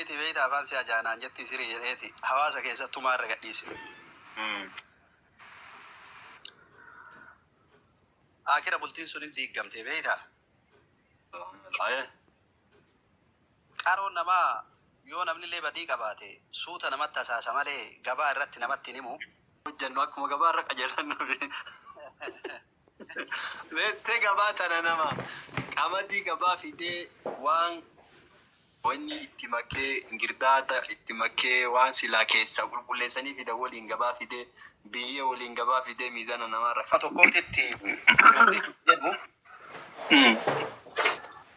Wayiiti beeyta afaan si ajaa'inaan jetti sirii jedheeti hawaasa keessatti tumaa irra gadhiise. Akira bultiin sun hin diiggamte beeyta. Qaroon namaa yoo namnillee badii qabaate suuta namatti hasaasa malee gabaa irratti namatti hin himu. Hojjannu akkuma gabaa irra qajeelannu. Beektee gabaa tana nama qamadii gabaa fidee waan wanni itti makee girdaata itti makee waan silaa keessaa qulqulleessanii fida waliin gabaa fidee biyyee waliin gabaa fidee miizana namaarra. Tokkootitti jedhu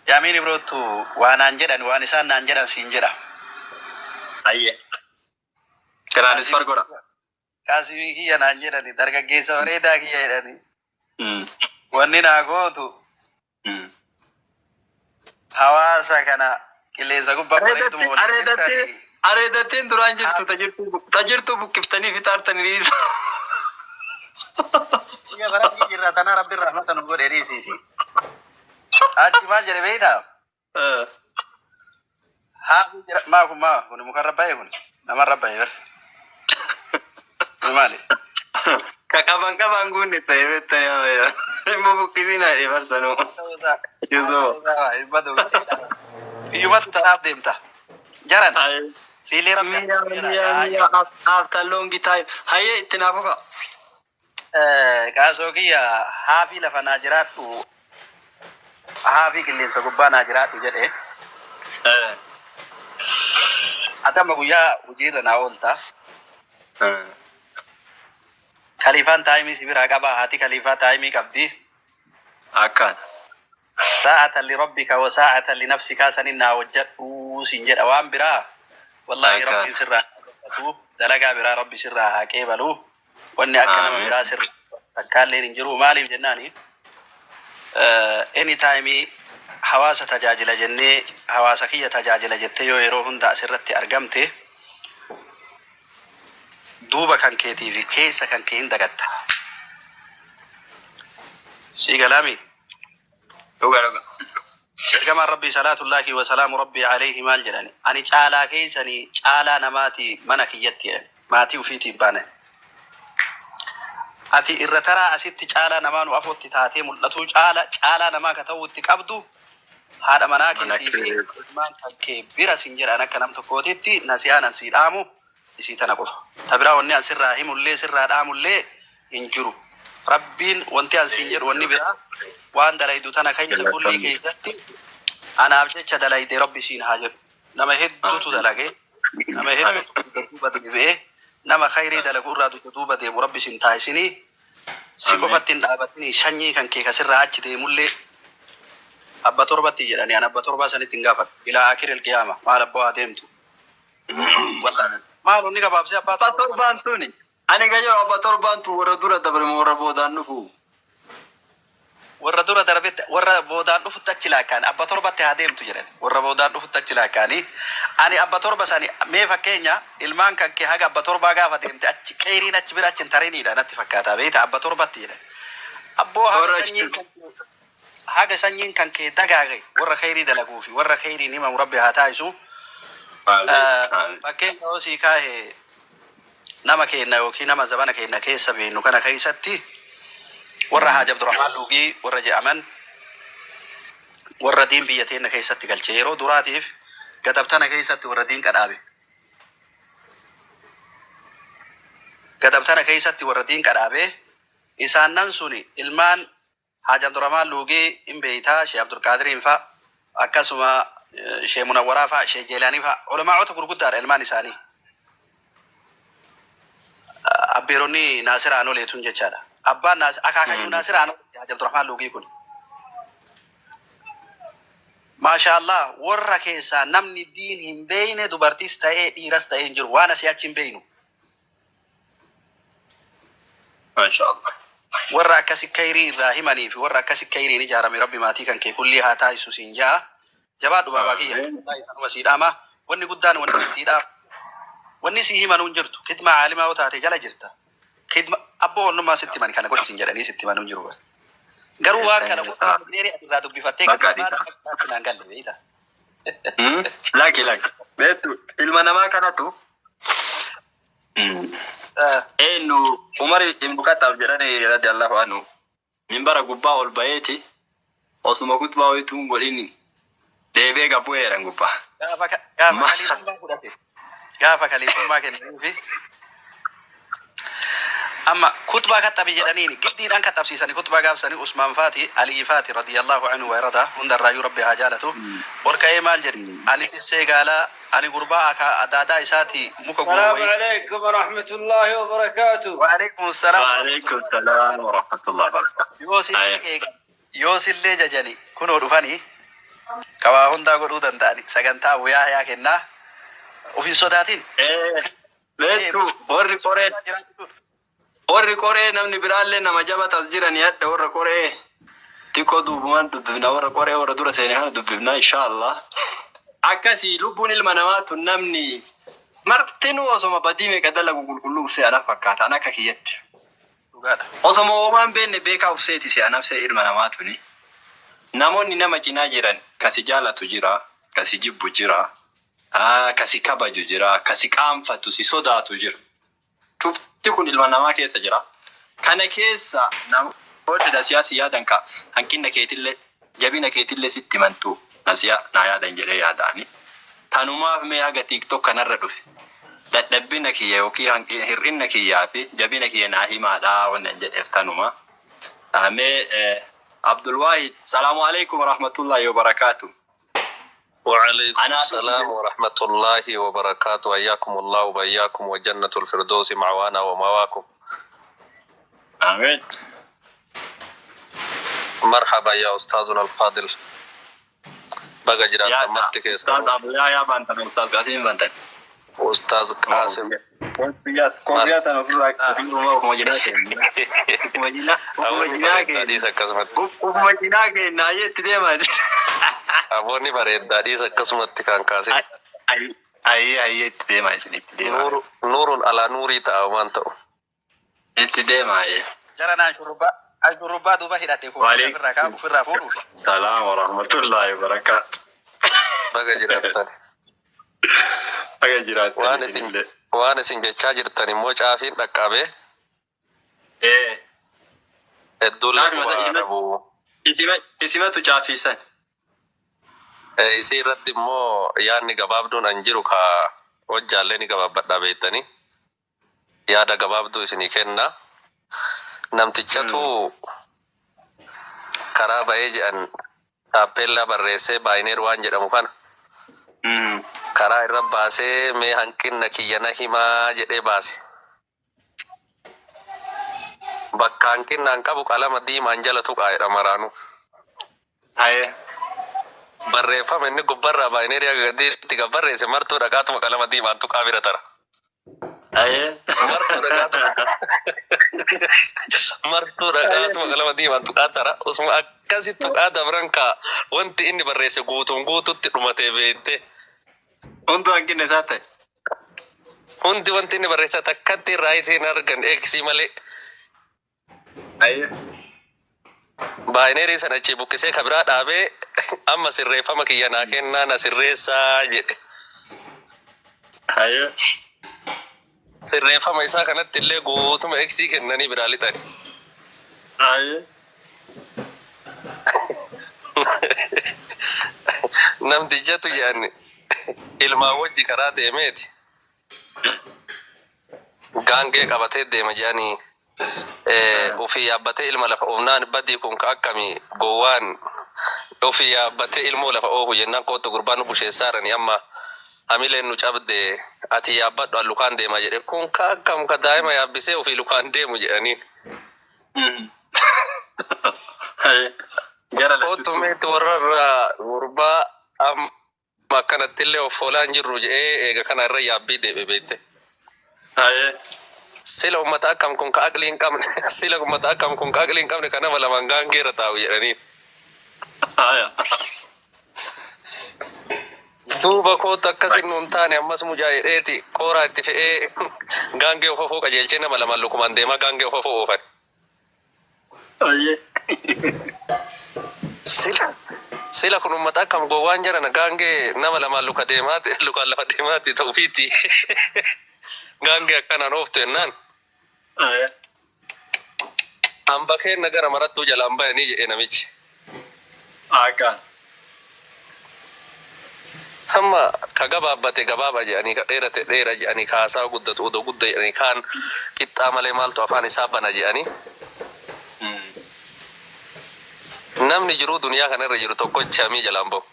yaamiin ibroottu waa naan jedhan, waan isaan naan jedhan siin jedha. Ayyee. Transfer godha. Kaasimii kiyya naan jedhani, dargaggeessa bareedaa kiyya jedhani. Wanni naa gootu hawaasa kana qilleensa gubbaa bareeduma waliin Areedattee jirtanii. Areedatteen duraan jirtu tajirtuu buqqiftanii fixaartanii dhiisa. Biyya baranjii jirra tana rabbi rahmata nu godhe dhiisi. Achi maal jedhe beektaa? Haa jira maa kun, maa kun mukarra bahe, kun namarra bahe bar. Kun maali? Ka qaban qaban guunne ta'e beektanii immoo buqqisinaa dhee barsanuu. Yusuf. Iyyumatu tanaaf deemta. Jaran siilee rabbi. Mi'a mi'a mi'a after long time. Hayyee, itti naaf fufa. Qaasoo kiyya, haafii lafa naa jiraadhu, haafii qilleensa gubbaa naa jiraadhu jedhe. Ati amma guyyaa hojiirra naa oolta. Kaliifaan time si biraa qaba, haati kaliifaa time qabdi. Akkaan. ساعة لربك وساعة لنفسك sanin naa hojjadhu siin jedha. Waan biraa wallaahi rabbiin sirraa haa gaafatu. Dalagaa biraa rabbi sirraa haa qeebalu. Wanni akka nama Amiin. biraa sirraa takkaalleen hin jiru. Maaliif jennaani, anytime hawaasa tajaajila jennee, hawaasa kiyya tajaajila jettee yoo yeroo hunda asirratti argamte, duuba kan keetii fi keessa kan kee hin dagatta. Sii galaami? Dhuga dhuga. Ergamaan Rabbii صلاة الله وسلام ربي عليه maal jedhani? Ani caalaa keessanii caalaa namaati mana kiyyatti jedhan. Maatii ufiitiif baane. Ati irra taraa asitti caalaa namaa nu afotti taatee mul'atu, caala caalaa namaa ka ta'uu itti qabdu haadha manaa Mana keetii fi kee. ilmaan kan kee bira sin jedhan. Akka nam tokkootitti nasiyaan an sii dhaamu isii tana qofa. Ta biraa wanni an sirraa himullee sirraa dhaamullee hin jiru. Rabbiin wanti an siin jedhu wanni biraa, waan dalaydu tana keessa kullii keessatti anaaf jecha dalayde rabbi siin haa jedhu. Nama hedduutu dalage, nama hedduutu dugda duuba deebi'ee, nama khayrii dalagu irraa dugda duuba deemu rabbi siin taasisinii. Si qofatti hin dhaabatini, sanyii kan kee kasirraa achi deemullee abba torbatti jedhani, an abba torbaa sanitti hin gaafadhu. إلى آخر القيامة maal abbaa haa deemtu. Wallahi maal onni gabaabsee abbaa Abba torba. Torbaan tuni. Ani ga jiru abba torbaan tun warra dura dabre moo warra boodaan dhufu? Warra dura darbetti, warra boodaan dhufutti achi laakkaan abba torbatti haa deemtu jedhan. Warra boodaan dhufutti achi laakkaanii, ani abba torba sani mee fakkeenya ilmaan kan kee haga abba torbaa gaafa deemte achi qeeriin achi bira achi hin tariniidha natti fakkaata beekta. Abba torbatti jedhan abboo haga Warra achi sanyiin kan kee, haga sanyiin kan kee dagaage, warra kheyrii dalaguu fi warra kheyriin himamu rabbi haa taasisu. Amiin. Fakkeenya yoo sii kaahe, nama keenna yookiin nama zabana keenna keessa beeknu kana keessatti warra Haaji Abdurrahmaan Luugii warra jedhaman, warra diin biyya teenna keessatti galche, yeroo duraatiif gadabtana keessatti warra diin qadhaabe. Gadabtana keessatti warra diin qadhaabe isaannan suni ilmaan Haaji Abdurrahmaan Luugii hin beeytaa, Shee Abdulqaadiriin fa'a, akkasuma Shee Munawwaraa fa'a, Shee Jeelaanii fa'a, ulamaa'ota gurguddaadha ilmaan isaanii. Abbeeronni Naasir Aanolee tun jechaadha. Abbaan Naasir akaakayyuu Naasir Aanolee Haaji Abdurrahmaan Luugii kun. Maashaallah, warra keessaa namni diin hin beeyne dubartiis ta'ee dhiiras ta'ee hin jiru, waan asii achi hin beeynu. Maashaallah. Warra akkasi kayrii irraa himanii fi warra akkasi kayriin ijaarame rabbi maatii kan kee kullii haa taasisu siin ja'a. Jabaadhu baabaa kiyya. Amiin. Wallaahi tanuma sii dhaama. Wanni guddaan wanni sii dhaama. Wanni sii himanuu hin jirtu. Kidma caalimaa yoo taate jala jirta. Kidma abboo onnummaa sitti himani kana godhi siin jedhanii sitti himanuu hin jiru. Garuu waan kana godhi ati irraa dubbifattee Bakka gadi adiidha. baana akka naan galle beektaa. Laki laki. Beektu ilma namaa kanatu eenyu Umar ibn Khattab jedhani radiyallahu anhu minbara gubbaa ol ba'eeti osuma kutbaa wayituu hin godhin deebi'ee gad bu'eeran gubbaa. Gaafa gaafa kaliifummaa fudhate. Gaafa kaliifummaa kennamuufi. Amma kutbaa kattabi jedhaniini giddiidhaan kattabsiisani kutbaa gaafsanii Usmaan faati Alii faati radiyallahu anhu wa irada hundarraayyuu Rabbi haa jaalatu. Ol ka'ee maal jedhe? Ani tissee gaalaa, ani gurbaa aka adaadaa isaati muka guuru السلام wayii. عليكم ورحمة الله وبركاته. Waalaikum salaam. Waalaikum salaam wa rahmatullahi wa barakatuh. Yoo sillee qeeqan, yoo sillee jajani kunoo dhufanii kawaa hundaa godhuu danda'ani sagantaa buyaa yaa kennaa of hin sodaatin. Beektu warri qoree warri qoree namni biraallee nama jabatas jiran yadda warra qoree xiqqoo duubumaan dubbifna warra qoree warra dura seene kana dubbifna inshaallah. Akkasii lubbuun ilma namaa tun namni martinuu osoma badii meeqa dalagu qulqulluu ufsee anaaf fakkaata an akka kiyyatti. Dhugaadha. Osoma homaan beekne beekaa ufseeti si anaaf see ilma namaa tuni. Namoonni nama cinaa jiran kasi jaalatu jira, kasi jibbu jira, kasi kabaju jira, kasi qaanfatu si sodaatu jira. Cufti kun ilma namaa keessa jira. Kana keessa namoonni nasiyaa si yaadan ka hanqina keetillee jabina keetillee sitti himantu nasiyaa naa yaadan jedhee yaadaani. Tanumaaf mee haga TikTok kanarra dhufe. Dadhabbina kiyya yookiin hir'ina kiyyaa fi jabina kiyya naa himaadhaa wannan jedheef tanuma. Mee Abdulwahid, salaamu alaikum warahmatullahi wabarakaatu. وعليكم أنا السلام ورحمة الله وبركاته، حياكم الله وبياكم وجنة الفردوس معوانا ومواكم. Amiin. مرحبا يا أستاذنا الفاضل، بقى جرات Yaa مرتك. Ustaaz Abdullah bantan, Ustaaz Qasim bantan. أستاذ قاسم. Kofiyaa tana ofirraa ofuma jinaa kenna. Ofuma jinaa ofuma jinaa kenna. Dhiisa akkasumatti. Ofuma cinaa kenna itti deemaa jira. Aboonni bareeddaa dhiisa akkasumatti kan kaasin. Ayyee ayyee itti deemaa isin itti deemaa. Nuurun alaa nuurii ta'a waan ta'u. Itti deemaa ayyee. Jara naan shurrubbaa an shurrubbaa duuba hidhadhe Waalaikum. ofirraa kaa ofirraa fuudhuuf. Salaam wa rahmatullahi wa barakaatu. Baga jiraattan. Baga jiraattan Waan isin isinillee. waan isin jechaa jirtan immoo caafiin dhaqqabee hedduun Caafii quba mata qabu. isimatu caafiisan. Isii irratti immoo yaadni gabaabduun an jiru ka hojjaallee ni gabaabbadhaa beektanii. Yaada gabaabduu isinii kenna. Namtichatu karaa ba'ee jedhan taappeellaa barreessee baayineer waan jedhamu kana karaa irra baasee mee hanqinna kiyya na himaa jedhee baase. Bakka hanqinnaan qabu qalama diimaan jala tuqaa jedha maraanuu. Haye. Barreeffama inni gubbarraa baayineerii haga gadiitti kan barreesse martuu dhaqaatuma qalama diimaan tuqaa bira tara. Haye. Martuu dhaqaatuma martuu dhaqaatuma qalama diimaan tuqaa tara. Osuma akkasi tuqaa dabran kaa wanti inni barreesse guutuun guututti dhumatee beekte. Hunduu hanqinna isaa ta'e. Hundi wanti inni barreesse takkatti raayitiin argan eegsii malee. Haye. Baayineerii sana achii buqqisee kabiraa dhaabee amma sirreeffama kiyya naa kennaa na sirreessaa jedhe. Haye. Sirreeffama isaa kanatti illee guutuma eegsii kennanii biraa lixani. Haye. Namtichatu jedhan ilmaan wajji karaa deemeeti. Gaangee qabatee deema jedhanii ofii yaabbatee ilma lafa oofnaan badii kun ka akkami gowwaan ofii yaabbatee ilmoo lafa oofu jennaan kootu gurbaan nu busheessaarani amma hamileen nu cabde ati yaabbadhu an lukaan deema jedhe kun ka akkam ka daa'ima yaabbisee ofii lukaan deemu jedhaniin. Haye. Gara Kootu lachuutu. meetti warrarraa gurbaa amma akkanatti illee of oolaan jirru jedhee eega kana irra yaabbii deebe beekte. Haye. Sila ummata akkam kun ka aqlii hin qabne, sila ummata akkam kun ka aqlii hin qabne ka nama lamaan gaangeera taa'u jedhaniin. Haya. Duuba kootu akkasin nuun taane ammas mucaa jedheeti kooraa itti fe'ee gaangee ofafoo qajeelchee nama lamaan lukumaan deemaa gaangee ofafoo oofan. Haye. Sila Sila kun uummata akkam gowwaan jiran gaangee nama lamaan luka deemaati lukaan lafa deemaati ta'uufiiti. Gaangee akkanaan ooftu jennaan. Hamba keenna gara marattuu jalaan bayanii jedhe namichi. Akkaan. Hamma ka gabaabbate gabaaba jedhanii, ka dheerate dheera jedhanii, ka haasaa guddatu odoo gudda jedhanii, kaan qixxaa malee maaltu afaan isaa bana jedhanii. Namni jiruu duniyaa kanarra jiru tokkochi hamii jalaan bahu.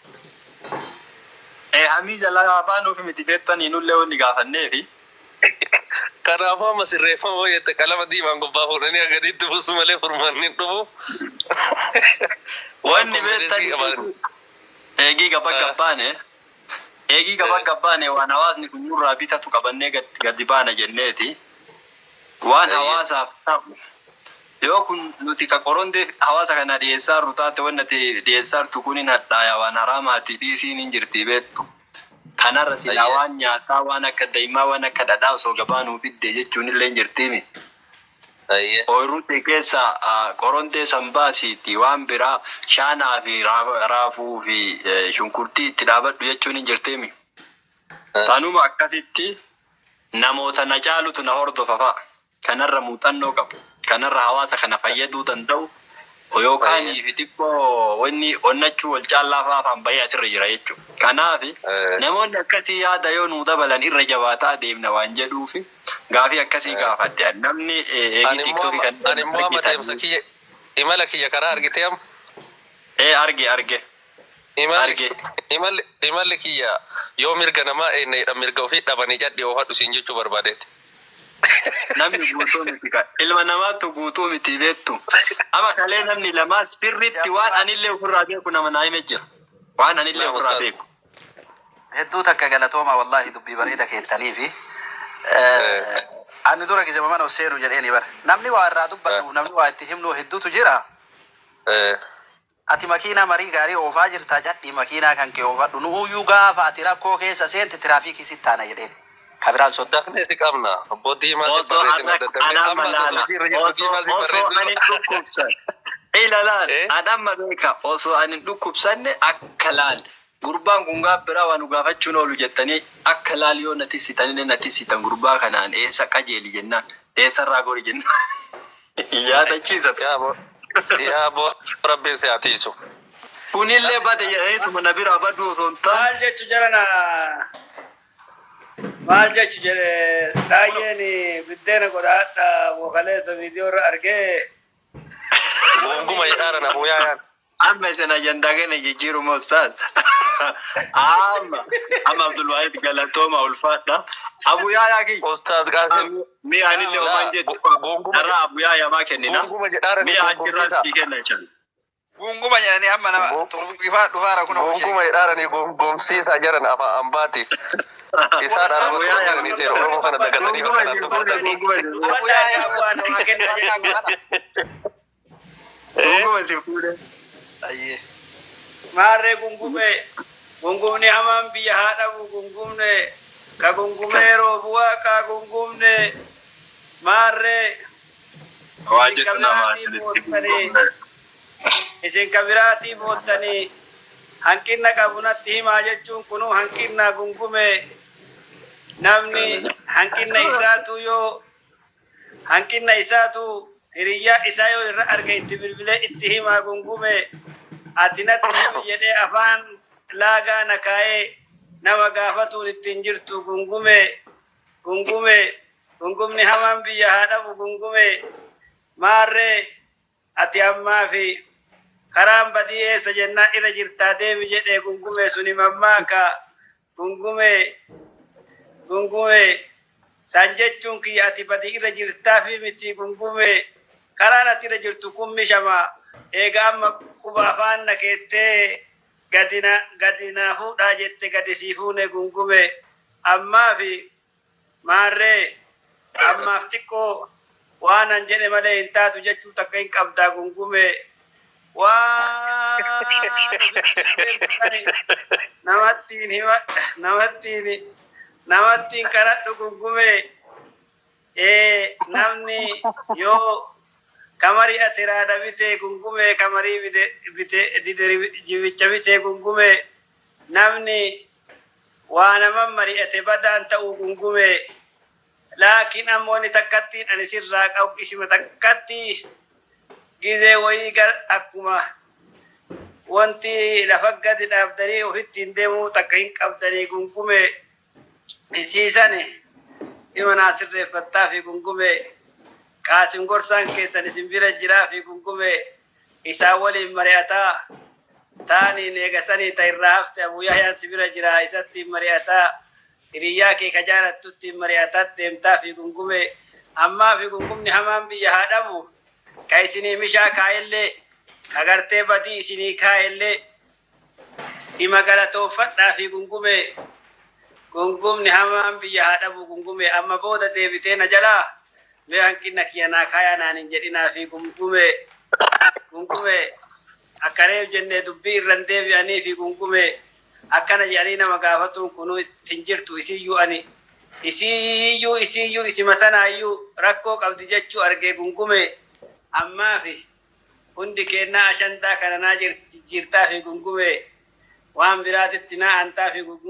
Hamii jalaa afaan ofi miti beektanii nullee wanni gaafanneefi. Kanaafuu amma sirreeffama yoo jette qalama diimaan gubbaa fuudhanii agadiitti buusu malee furmaanni hin dhufu. Waan Wanni konfideensii qaban. beektanii eegii gaba gabbaane eegii gaba gabbaane waan hawaasni kun nurraa bitatu qabannee gadi baana jenneeti. Waan hawaasaaf ta'u yoo kun nuti ka qorondee hawaasa kana dhiyeessaa jirru taate, wanni ati dhiyeessaa jirtu kun hin hadhaaya, waan haraamaati dhiisiin hin jirti beektu. Kanarra silaa waan nyaataa, waan akka daa'imaa, waan akka dhadhaa osoo gabaa nuu fidde jechuun illee hin jirtiimi. Ooyiruu kee keessa qorondee san baasiiti waan biraa shaanaa fi raafuu fi shunkurtii itti dhaabadhu jechuun hin jirtiimi. Tanuma akkasitti namoota na caalutu na hordofa fa'a. Kanarra muuxannoo qabu. Kanarra hawaasa kana fayyaduu danda'u. Yookaan fi xiqqoo wanni onnachuu wal caallaa fa'aa afaan bahee asirra jira jechuudha. Kanaaf namoonni akkasii yaada yoo nuu dabalan irra jabaataa deemna waan jedhuufi gaafii akkasii gaafadhe. Namni eegii Ani immoo TikTokii kan ani immoo amma deemsa kiyya imala kiyya karaa argitee amma Arge, arge. Imalli Arge. Imalli kiyya yoo mirga namaa eenyedha mirga ofii dhabanii cadhee oofadhu siin jechuu barbaadeeti. Namni guutuu miti kan ilma namaatu guutuu miti beektu. Amma kalee namni lamaa sirriitti waan anillee ofirraa beeku nama naa hime jira. Waan anillee Naam, ofirraa ustaaz. beeku. Hedduu takka galatooma, wallaahi dubbii bareeda keettanii fi ani dura gizema mana seenu jedheeni bara namni waa irraa dubbadhu, namni waa itti himnu hedduutu jira. Ati makiinaa marii gaarii oofaa jirtaa, cadhii makiinaa kan kee oofadhu, nuuyyuu gaafa ati rakkoo keessa seente tiraafikii sitti taana jedheen kabiraan sodda. Dafnee si qabna. Obbo Diimaa si Osoo barreessina ana daddafnee. ana Amma ati malaala. sochii irra jirtu Osoo Diimaa si osoo ani barreessina. dhukkubsan. Ilalaan an amma beeka, osoo ani dhukkubsanne akka laal. Gurbaan kun gaaf biraa waan nu gaafachuun oolu jettanii akka laal yoo na tissitanii na tissitan, gurbaa kanaan eessa qajeeli jennaan, eessarraa gori jennaan yaadachiisa. Yaa bo yaa bo rabbiin si haa tiisu. Kunillee bade jedhaniituma na biraa baduu osoo hin taane. Maal jechu jedhana, maal jechu jedhe xaayyeen biddeena godhaadha bokaleessa viidiyoo irra argee. Gonguma jedhaara namuu yaayaan. Amma isin ajandaa keenya jijjiiruma, ustaaz. Amma Abdulwaahid galatooma, ulfaadha. Abu Yaayaa kiyya. Ustaaz Qaasim. Mi'a anillee homaan jettu. Gonguma Irraa Abu Yaayaa maa kennina? gonguma jedhaara ni Mi'a achirraa gongomsiisa. sii kenna jechuudha. Gunguma jedhanii amma nama turbifaa dhufaara kun. Gonguma jedhaara ni gongomsiisa jedhan afaan ambaati. Isaan araba Abu Yaayaa jedhanii seera Oromoo kana dagatanii Gonguma bakka si fuudhe, dubbatan. gonguma si fuudhe. Abu Yaayaa waa namaa kenna. Gonguma si fuudhe. Ayyee. Maarree gungume, gungumni hamaan biyya haa dhabu, gungumne ka gungumee roobu waaqa gungumne maarree. Waa isin jettu nama kabiraatii asirratti boottanii gungumne. Isin kabiraatii boottanii hanqina qabu natti himaa jechuun kunuu hanqina gungume. Namni hanqina isaatu yoo hanqina isaatu hiriyyaa isaa yoo irra arge itti bilbilee itti himaa. Gungume ati natti himi jedhee afaan laagaa na kaa'ee nama gaafatuun ittiin jirtu. Gungume, gungume, gungumni hamaan biyya haa dhabu. Gungume maarree ati ammaa fi karaan badii eessa jennaa irra jirtaa deemi jedhee gungume suni mammaaka. Gungume, gungume san jechuun kiyya ati badii irra jirtaa fi miti. Gungume karaan ati irra jirtu kun mishama eega amma quba afaan na keettee gadina gadina fuudhaa jette gadi sii fuune. Gungume ammaa fi maarree ammaaf xiqqoo waan an jedhe malee hin taatu jechuu takka hin qabdaa. Gungume waan namattiin hima, namattiin namattiin kadhadhu. Gungume namni yoo Ka mari'ate raada bitee gungumee, ka marii bite dide jibicha bitee gungumee. Namni waa naman mari'ate badaan ta'uu gungumee. Laakiin ammoo ni takkattiin ani sirraa qabu isima takkatti gizee wayii gar akkuma wanti lafa gadi dhaabdanii ofitti hin deemuu takka hin qabdanii gungumee. Isiisani hima naa sirreeffattaa fi gungumee. Qaasim gorsaan keessan isin bira jiraa fi gungumee, isaan waliin mari'ataa taaniin eegasanii ta irraa hafte Abuu Yahyaan si bira jiraa isatti mari'ataa, hiriyyaa kee ka jaalattutti mari'ataa deemtaa fi gungumee. Ammaa fi gungumni hamaan biyya haa dhabu, ka isinii mishaa kaa'ellee, ka gartee badii isinii kaa'ellee dhima galatoonfadhaa fi gungumee. Gungumni hamaan biyya haa dhabu gungumee. Amma booda deebitee na jalaa mee hanqina kiyya naa kaayaa naan hin jedhinaa fi gungumee. Gungumee akka reef jennee dubbii irra hin deebi'anii fi gungumee, akkana jedhanii nama gaafatuun kunuu itti hin jirtu. Isiyyuu ani isiyyuu isiyyuu isima tanaayyuu rakkoo qabdi jechuu argee gungumee. Ammaa fi hundi keennaa ashandaa kana naa jijjiirtaa fi gungumee, waan biraatitti naa antaa fi gungumee.